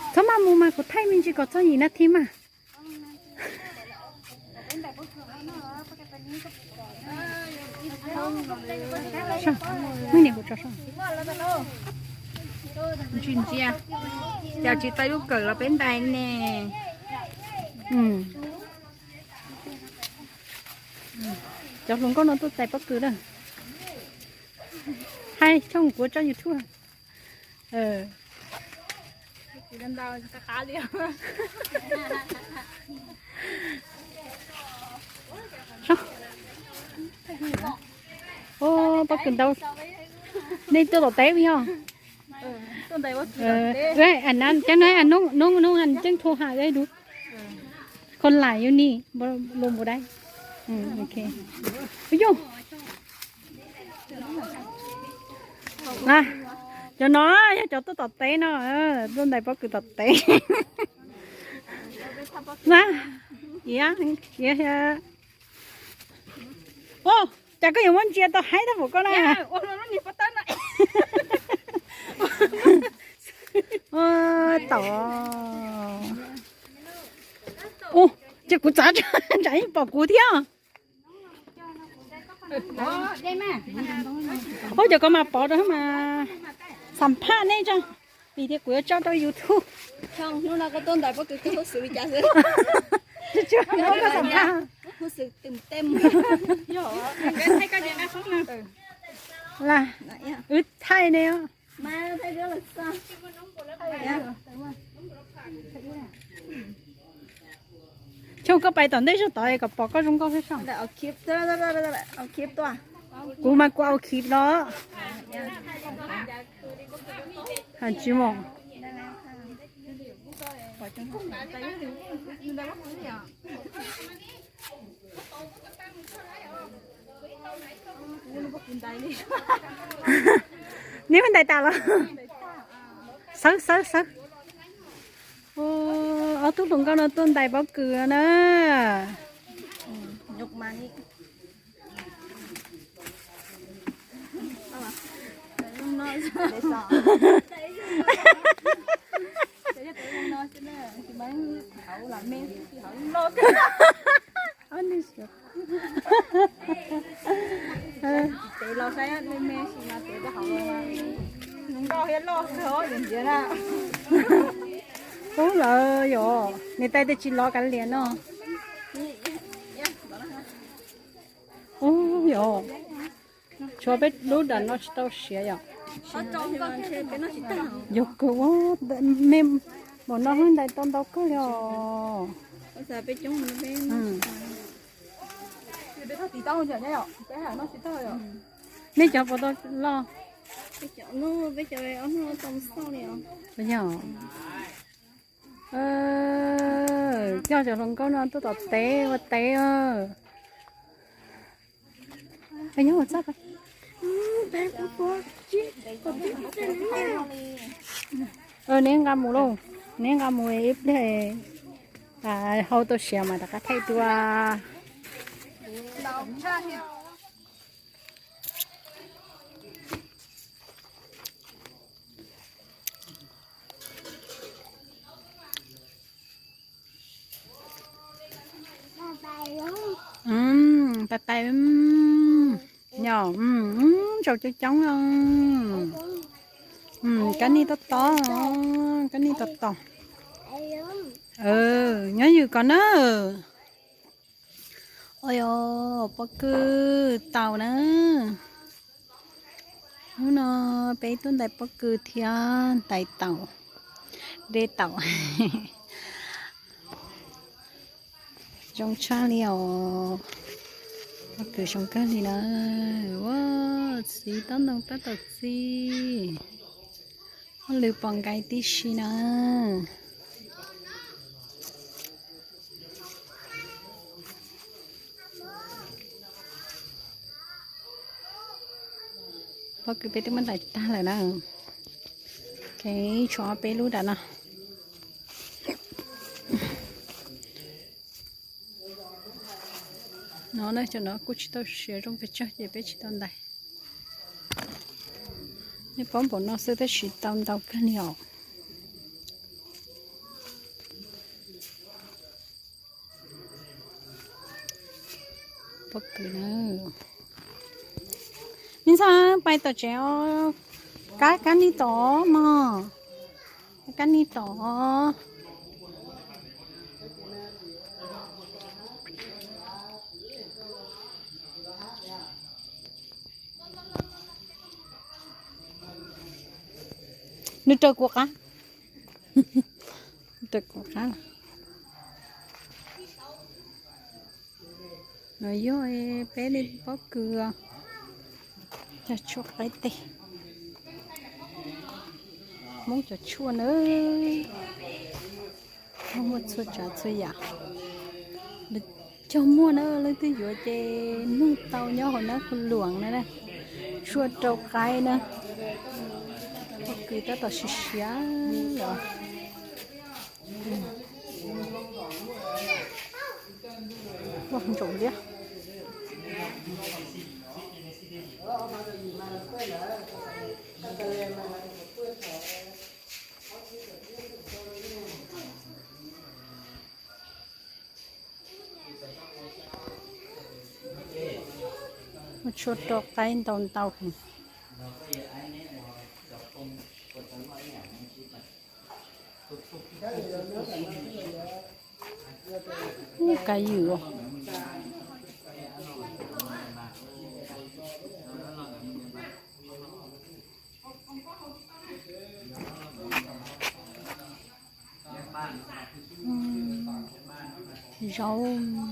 Txhob maj mus mas, kuv thaij me ntsis kom txog yim nas this mas. Ntsia, cas tsis tau lub kawm los peb ntais ne. Cov hluas nkauj no tuaj tais pob kws na. Hais tshooj kuv tso YouTube. Pob kws ntau. Nej tuaj tom teb yog? Cov no hnub hnub tseeb thu ha dub. Kho lais yus ni, lo npu dai. Yog na, cov no yog cov tuaj tom teb no, tuaj ntais pob kws tom teb na. Iab, iab. Cas koj yuav muab ntsia tau haib tag npaum koj na? Tom. Ces kuv txav tsam yeej pom kuv thiab. Ub, cov ko mas pov rau mas xam phaj nej tso, vim tias kuv yuav tso rau YouTube. Hnub no koj tuaj ntais pob kws koj xwm li cas xwb? Tsis tshua, koj xam phaj. Wb thaij ne. Choo, koj pais tom ntej zog tod kom pom koj zoo nkauj xwb. Kuv mas kuv au khib los. Tsis mus. Neb muab ntais tas los? Sawv, sawv, sawv. Ob tug hluas nkauj no tuaj ntais pob kws na. Ub, lawv yog niam tais tej tsis lov kav liam no. Ub, yog tshuav peb lub dam no tsis tau siav yom. Yog kawg ua me, npaum no hwb ntais tau ntau kawg li os. Nej cov puas tau loj? Yog, coj cov hluas nkauj no tuaj tom teb ua teb. Neb nqa mus lauj, neb nqa mus ib pliag hau tau siav mas rov qab thaij dua. Tais tais, yog, zaum coob coob. Kab nij tob tob, kab nij tob tob. Nyob ywm koj na. Ua yog pob kws taum na. Hnub no peb tuaj ntais pob kws thiab ntais taum, de taum. Zoo tshaj li os. Pob kws zoo kawg li na. Ua, txiv tob ntoo tab tom txi. Hauj lwm pom nkaus tib si na. Pob kws peb twb muab ntais tag lawm na. Tshuav peb lub nram no. No na, cov no kuj tsis tau siav zoo pes tsawg ces peb tsis tau ntais. Nej paub npaum no xwb tab sis tau ntau kawg li os. Pob kws na. Me ntxhais, pais tom tsev os. Kab, kab nig tom mog. Kab nig tom. Nws raws kuv qab. Raws kuv qab. No yog peb li pob kws, cog tshuaj qaib teg, Hmoob cov tshuaj na. Muaj txhua tsav txhua yam. Cog muag na, leej twg yuav ces nug tau nyob hauv nab ku luam na. Tshuaj rau qaib na. Pob kws tab tom siav siav los. Ntsoum liab. Muaj tshuaj rau qaib ntau ntau heev. Ub, kav ywm os. Zaub.